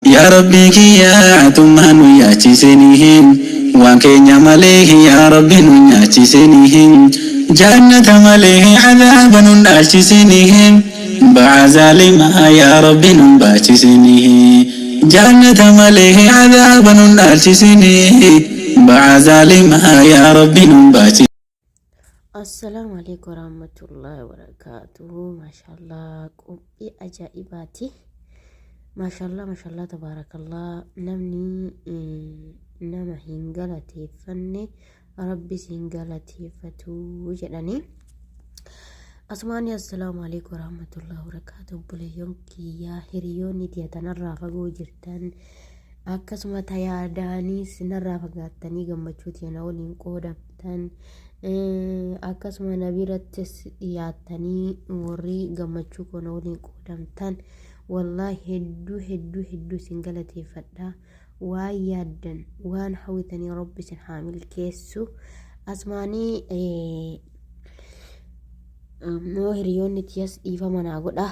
Yaa Rabbii kiyya atummaan nu nyaachisinihin waan keenya malee yaa Rabbi nu nyaachisinihin jannata malee azaaba nu dhaalchisinihin ba'aa zaalimaa yaa Rabbi nu baachisinihin jannata malee azaaba nu dhaalchisinihin ba'aa zaalimaa yaa Rabbi nu baachisinihin. Assalaamu alaikum warahmatullahi wabarakatuhu. Maashaallah qophii ajaa'ibaati. Maashaallah maashaallah tabaarakallah. Namni nama hin galateeffanne rabbis hin galateeffatu jedhanii. Asumaani assalaamu alaikum warahmatullahi wabarakatuh. Obboleeyyoon kiyyaa hiriyoonni tiyya tanarraa fagoo jirtan akkasuma tayaadaaniis narraa fagaattanii gammachuu tiyya na waliin qoodamtan akkasuma na birattis dhiyaattanii warri gammachuu koo na waliin qoodamtan wallaahi hedduu hedduu hedduu isin galateeffadha waan yaaddan waan hawwitanii rabbi isin haa milkeessu asumaanii ammoo hiriyoonni tiyas dhiifama naa godha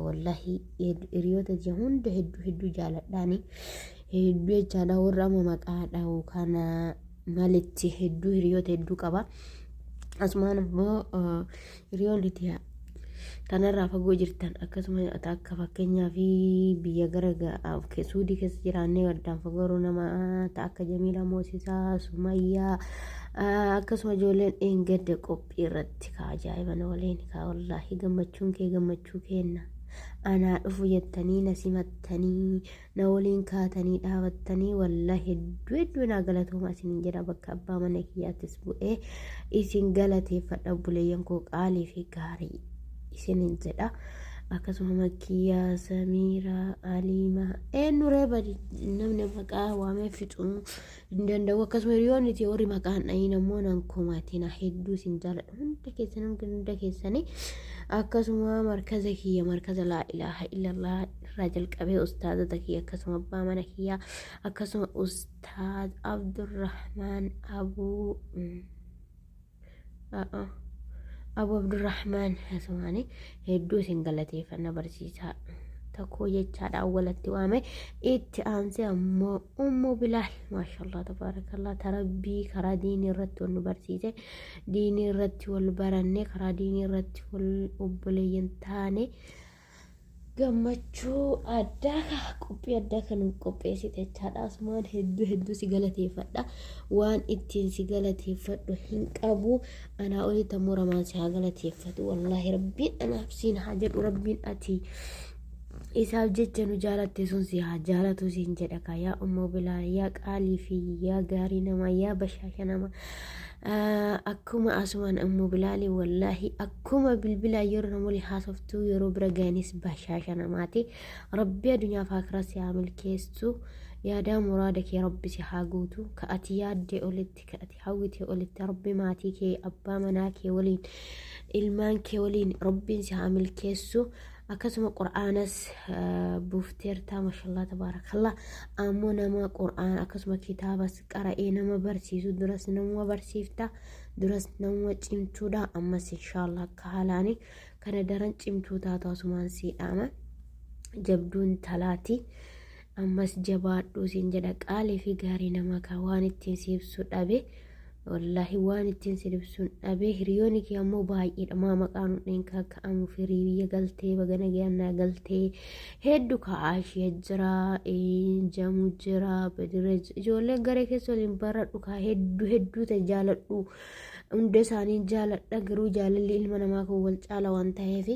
wallaahi hiriyoota tiya hunda hedduu hedduu jaaladhaani hedduu jechaadha warra amma maqaa dhahu kana malitti hedduu hiriyoota hedduu qaba asumaan ammoo hiriyoonni tiya tanarraa fagoo jirtan akkasuma akka fakkeenyaa fi biyya gara suudii keessa jiraannee addaan fagoo nama ta akka Jamiila Moosisaa Sumayyaa akkasuma ijoolleen dheengadda qophii irratti ka ajaa'iba na waliin ka wallaahi gammachuun kee gammachuu keenna anaa dhufu jettanii na simattanii na waliin kaatanii dhaabattanii wallaahi hedduu hedduu naa galatooma isiniin jedha bakka abbaa mana kiyyaattis bu'ee isin galateeffadha obboleeyyan koo qaalii fi gaarii isiniin jedha akkasuma makkiyaa samiiraa aliimaa eenyu reeba namni maqaa waamee fixuu hin danda'u akkasuma hiriyoonni tiyya warri maqaan dhahiin ammoo nan komatina hedduu isin jaaladha hunda keessan hunda keessanii akkasuma markaza kiyya markaza laa ilaaha illallah irraa jalqabee ustaazota kiyya akkasuma abbaa mana kiyya akkasuma ustaaz Abdurrahmaan Abuu Abu Abdurrahmaan asumaani hedduu isin galateeffanna barsiisaa tokko jechaadha awwalatti waame itti aansee ammoo Ummu Bilaal maashaallah tabaarakallah tarabbii karaa diinii irratti wal nu barsiise diinii irratti wal baranne karaa diinii irratti wal obboleeyyan taane Gammachuu addaa ka qophii addaa kan nuuf qopheessite jechaadha. Asumaan hedduu hedduu si galateeffadha. Waan ittiin si galateeffadhu hin qabu. Anaa olitti ammoo ramaan si haa galateeffatu. Wallaahi rabbiin anaaf siin haa jedhu rabbiin ati isaaf jecha nu jaalatte sun si haa jaalatu siin jedha kaa yaa ummoo bilaal yaa qaalii fi yaa gaarii namaa yaa bashaasha nama Akkuma asumaan ammoo bilaali wallaahi akkuma bilbilaa yeroo nama waliin haasoftuu yeroo bira gahanis bashaasha namaati. Rabbi addunyaa fi akiraa si haa milkeessu. Yaadaa muraada kee rabbi si haa guutu. Ka ati yaaddee olitti ka ati hawwitee olitti rabbi maatii kee abbaa manaa kee waliin ilmaan kee waliin rabbiin si haa milkeessu. Akkasuma qur'aanas buufteerta mashallah tabaarakallah ammoo nama qur'aan akkasuma kitaabas qara'ee nama barsiisu duras namuma barsiifta duras namuma cimtuudha ammas inshaallah akka haalaani kana daran cimtuu taatu asumaan sii dhaama jabduun talaati ammas jabaadhuu siin jedha qaalii fi gaarii nama ka waan ittiin si ibsu dhabe Wallaahi waan ittiin si ibsuun dhabee hiriyoonni kee ammoo baay'eedha maa maqaan hundeen kaa ka'amu firii biyya galtee baga nagayaan naa galtee hedduu ka'aa ishee jira jamu jira badira ijoolleen garee keessa waliin baradhu kaa hedduu hedduu ta'e jaaladhu hunda isaanii jaaladha garuu jaalalli ilma namaa kun wal caala waan ta'eef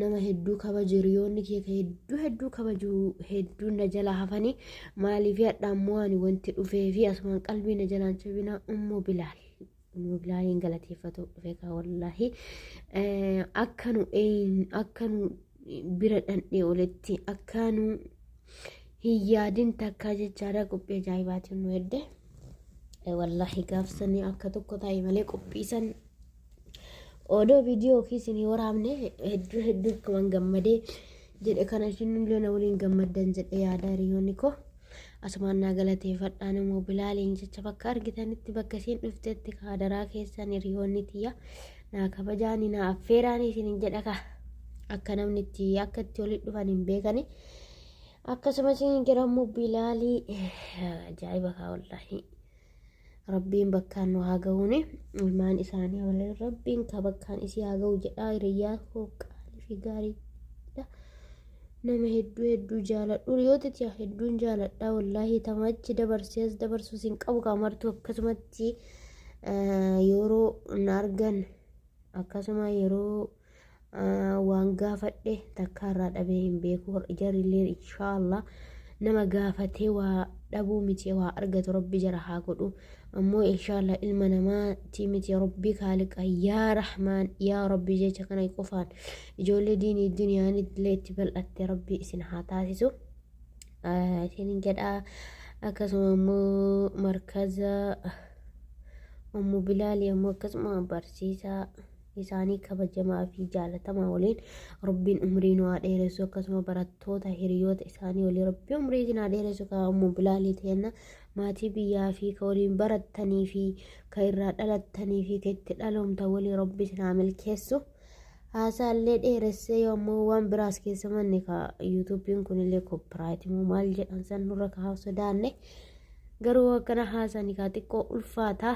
nama hedduu kabaju hiriyoonni kee ka hedduu hedduu kabaju hedduu na jala hafanii maaliif hadha ammoo ani wanti dhufee fi asumaan qalbii na jalaan cabinaa ummu bilaal ummu bilaaliin galateeffatu dhufe kaa wallaahi akka nu akka nu bira dhandhee olitti akka nu hin yaadin takkaa jechaadha qophii ajaa'ibaatiin nu hedde wallaahi gaafsanii akka tokko ta'e malee qophii san Odoo viidiyoo yookiin isinii waraabne hedduu hedduu akkuman gammadee jedhe kana isinillee na waliin gammaddan jedhe yaada hiriyoonni koo. Asumaan naa galateeffadhaan immoo bilaaliin jecha bakka argitanitti bakka isiin dhuftetti kaadaraa keessan hiriyoonni tiyya naa kabajaanii naa affeeraanii isiniin jedha kaa akka namni itti akka itti walitti dhufan hin beekani. Akkasumas jedhamu Bilaalii ajaa'iba kaa wallaahi. Rabbiin bakkaan nu haa ga'uuni. Ilmaan isaanii waliin Rabbiin ka bakkaan isii haa ga'u jedhaa hiriyyaa koo qaalii fi gaariidha. Nama hedduu hedduu jaaladhu. Hiriyoota tiya hedduun jaaladha wallaahi tamachi dabarsee as dabarsuus hin qabu kaa martuu akkasumatti yeroo na argan akkasuma yeroo waan gaafadhe takka irraa dhabee hin beeku. Jarrillee inshaallah nama gaafatee waa dhabuu miti waa argatu Rabbi jara haa godhu. Ammoo inshaallah ilma namaati miti Rabbi kaaliqa yaa Rahmaan yaa Rabbi jecha kana qofaan ijoollee diinii duniyaan illee itti bal'atte Rabbi isin haa taasisu. Isin jedha akkasuma immoo markaza Ummu Bilaali ammoo akkasuma barsiisaa isaanii kabajamaa fi jaalatamaa waliin Rabbiin umrii nu haa dheeressu akkasuma barattoota hiriyoota isaanii waliin Rabbi umrii isin haa dheeressu ka Ummu Bilaalii teenna maatii biyyaa fi ka waliin barattanii fi ka irraa dhalattanii fi ka itti dhaloomtan waliin Rabbi isin haa milkeessu. Haasaallee dheeressee yommuu waan biraas keessa manni ka yuutuubiin kunillee koppiraayit moo maal jedhan san nurra kaa'u sodaanne garuu akkana haasani kaa xiqqoo ulfaata.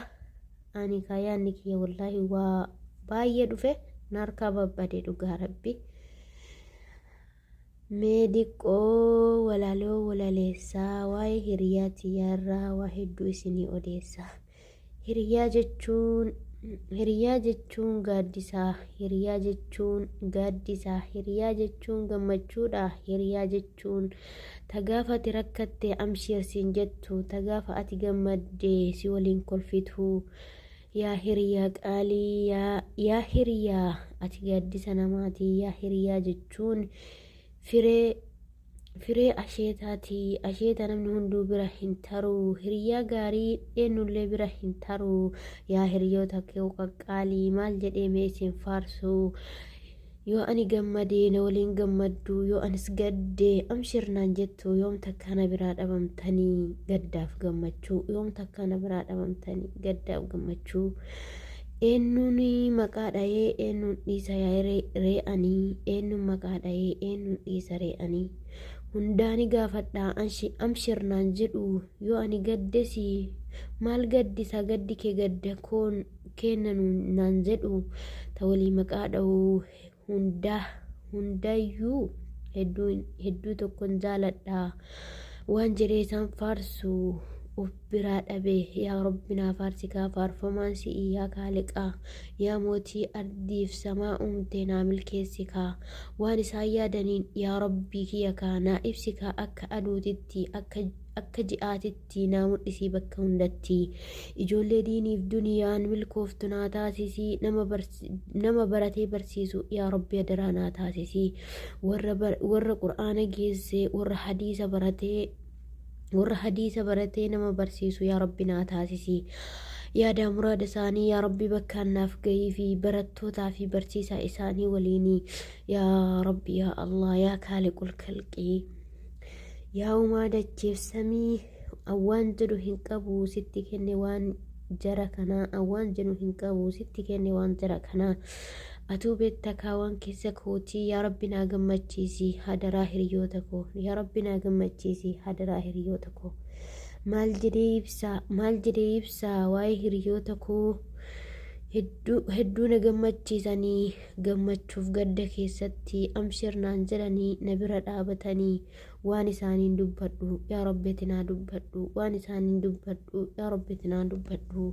Ani kaa yaadni kiyya wallaahi waa baay'ee dhufe narkaa babbade dhugaa Rabbi. Mee diqqoo walaloo walaleessaa waa'ee hiriyaa tiyyaarraa waa hedduu isinii odeessa. Hiriyaa jechuun hiriyaa jechuun gaaddisaa hiriyaa jechuun gaaddisaa hiriyaa jechuun gammachuudha hiriyaa jechuun ta gaafa ati rakkatte amshiir siin jettu ta gaafa ati gammadde si waliin kolfitu yaa hiriyaa qaalii yaa yaa hiriyaa ati gaaddisa namaati yaa hiriyaa jechuun firee Firee asheetaati. Asheeta namni hunduu bira hin taru. Hiriyaa gaarii eenyullee bira hin taru. Yaa hiriyoota koo qaqqaalii maal jedhee mee isin faarsu. Yoo ani gammade na waliin gammaddu, yoo anis gadde amshir naan jettu, yoom takkaa na biraa dhabamtanii gaddaaf gammachuu, yoom takkaa na biraa dhabamtanii gaddaaf gammachuu. Eenyuun maqaa dhayee eenyuun dhiisa yaa ree'anii eenyuun maqaa dhayee eenyuun dhiisa ree'anii hundaa ni gaafadha amshir naan jedhu yoo ani gaddesi maal gaddisa gaddi kee gadda koon kenna naan jedhu ta walii maqaa dha'u hundaa hundayyuu hedduu hedduu tokkon jaaladha waan jedhee isaan faarsu of biraa dhabe yaa Rabbi naa faarsi kaa faarfamaan si'i yaa kaaliqaa yaa mootii ardiif samaa uumte naa milkeessi kaa waan isaan yaadaniin yaa Rabbii kiyya kaa naa ibsi kaa akka aduutitti akka akka ji'aatitti naa mul'isii bakka hundatti ijoollee diiniif duniyaan milkooftu naa taasisii nama nama baratee barsiisu yaa Rabbi adaraa naa taasisii warra warra qur'aana geesse warra hadiisa baratee warra hadiisa baratee nama barsiisu yaa Rabbi naa taasisi. Yaada muraada isaanii yaa Rabbi bakkaan naaf gahii fi barattootaa fi barsiisaa isaanii waliini yaa Rabbi yaa Allah yaa kaaliqul kalqii yaa uumaa dacheef samii awwaan jedhu hin qabu sitti kenne waan jara kanaa awwaan jedhu hin qabu sitti kenne waan jara kanaa atuu beekta kaa waan keessa kootii yaa Rabbi naa gammachiisi hadaraa hiriyoota koo yaa Rabbi naa gammachiisi hadaraa hiriyoota koo maal jedhee ibsaa maal jedhee ibsaa waa'ee hiriyoota koo hedduu hedduu na gammachiisanii gammachuuf gadda keessatti amshir naan jedhanii na bira dhaabatanii waan isaaniin dubbadhu yaa Rabbi ati naa dubbadhu waan isaaniin dubbadhu yaa Rabbi ati naa dubbadhu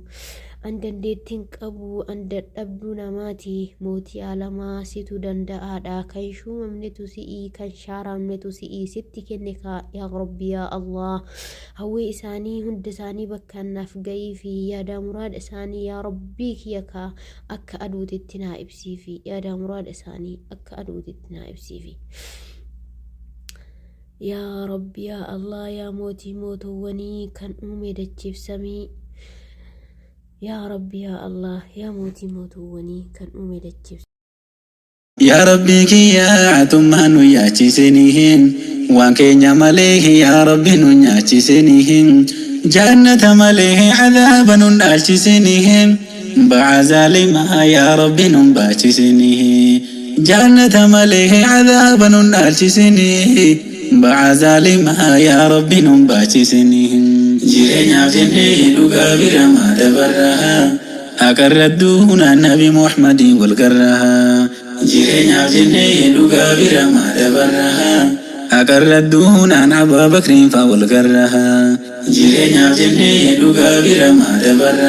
an dandeettiin qabu an dadhabduu namaati mootii alamaa situ danda'aadha kan shuumamnetu si'ii kan shaaramnetu si'ii sitti kenne kaa yaa Rabbi yaa Allah hawwii isaanii hunda isaanii bakkaan naaf ga'ii fi yaadaa muraada isaanii yaa Rabbii kiyya kaa akka aduutitti naa ibsiifi yaadaa muraada isaanii akka aduutitti naa ibsiifi. Yaa Rabbi yaa Allah yaa mootii mootowwanii kan uume dachiif samii yaa Rabbi yaa Allah yaa mootii mootowwanii kan uume dachiif Yaa Rabbii kiyya atummaan nu nyaachisinihin waan keenya malee yaa Rabbi nu nyaachisinihin jannata malee azaaba nu dhaalchisinihin ba'aa zaalimaa yaa Rabbi nu baachisinihin jannata malee azaaba nu dhaalchisinihin Ba'aa zaalimaa yaa Rabbi nun baachisini. Jireenyaaf jennee dhugaa bira maa dabarra? Haqarra duunaan Nabi Muhammadiin wal garra. Jireenyaaf jennee dhugaa bira maa dabarra? Haqarra duunaan Abaa Bakriin faa wal garra. Jireenyaaf jennee dhugaa bira maa dabarra?